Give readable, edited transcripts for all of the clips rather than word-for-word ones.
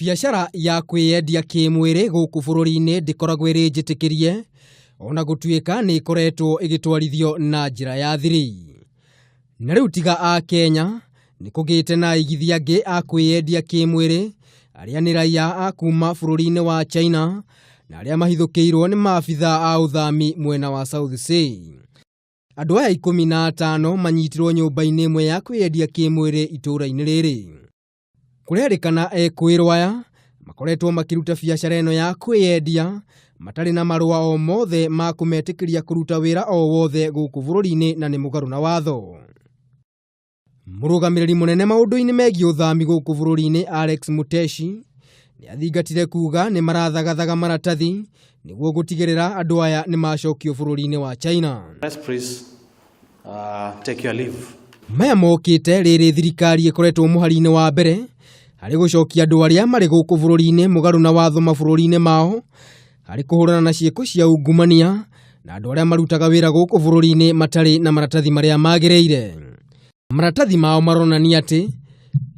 Biacara ya kwĩyendia kĩmwĩrĩ gũkũ bũrũri-inĩ ndĩkoragwo ĩrĩ njĩtĩkĩrie ona gũtuĩka nĩ ĩkoretwo ĩgĩtwarithio na njĩra ya thiri. Na rĩu tiga a Kenya, nĩ kũgĩte na aigithia angĩ a kwĩyendia kĩmwĩrĩ arĩa nĩ raiya a kuma bũrũri-inĩ wa China na arĩa mahithũkĩirwo nĩ maabitha a ũthami mwena wa South C. Andũ aya 15 manyitirwo nyũmba-inĩ ĩmwe ya kwĩyendia kĩmwĩrĩ itũũra-inĩ rĩrĩ. Kũrerĩkana ekũĩrwo aya makoretwo makĩruta biacara ĩno ya kwĩyendia matarĩ na marũa o mothe ma kũmetĩkĩria kũruta wĩra o wothe gũkũ bũrũri-inĩ na nĩ mũgarũ na watho. Mũrũgamĩrĩri mũnene maũndũ-inĩ megiĩ ũthami gũkũ bũrũri-inĩ Alex Muteshi nĩ athingatire kuga nĩ marathagathaga maratathi nĩguo gũtigĩrĩra andũ aya nĩ macokio bũrũri-inĩ wa China. Let's please take your leave. Maya mokĩte rĩrĩ thirikari ĩkoretwo mũhari-inĩ wa mbere harĩ gũcokia andũ arĩa marĩ gũkũ bũrũri-inĩ mũgarũ na watho mabũrũri-inĩ mao, harĩ kũhũrana na ciĩko cia ungumania na andũ arĩa marutaga wĩra gũkũ bũrũri-inĩ matarĩ na maratathi marĩa magĩrĩire. Maratathi mao maronania atĩ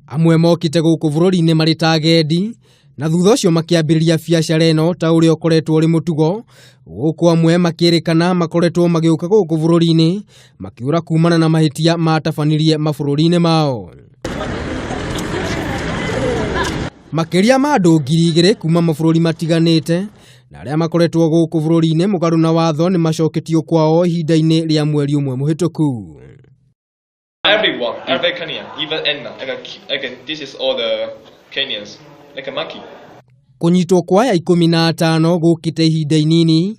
amwe mokĩte gũkũ bũrũri-inĩ marĩ ta agendi na thutha ũcio makĩambĩrĩria biacara ĩno ta ũrĩa ũkoretwo ũrĩ mũtugo, gũkũ amwe makĩrĩkana makoretwo magĩũka gũkũ bũrũri-inĩ makĩũra kumana na mahĩtia matabanirie mabũrũri-inĩ mao. Makĩria ma andũ 2,000 kuma mabũrũri matiganĩte na arĩa makoretwo gũkũ bũrũri-inĩ mũgarũ na watho nĩ macoketio kwao ihinda-inĩ rĩa mweri ũmwe mũhĩtũku. Everyone, every Kenyan, even Anna, like, this is all the Kenyans, like a monkey. Kũnyitwo kwa aya 15 gũkĩte ihinda inini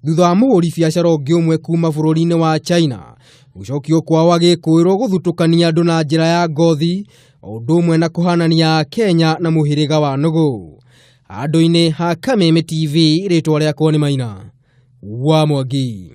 thutha wa mũhũri biacara ũngĩ ũmwe kuma bũrũri-inĩ wa China gũcokio kwao agĩkũĩrwo gũthutũkania andũ na njĩra ya ngothi o ũndũ ũmwe na kũhanania Kenya na mũhĩrĩga wa nũgũ. Handũ-inĩ ha Kameme TV, rĩtwa rĩakwa nĩ Maina wa Mwangi.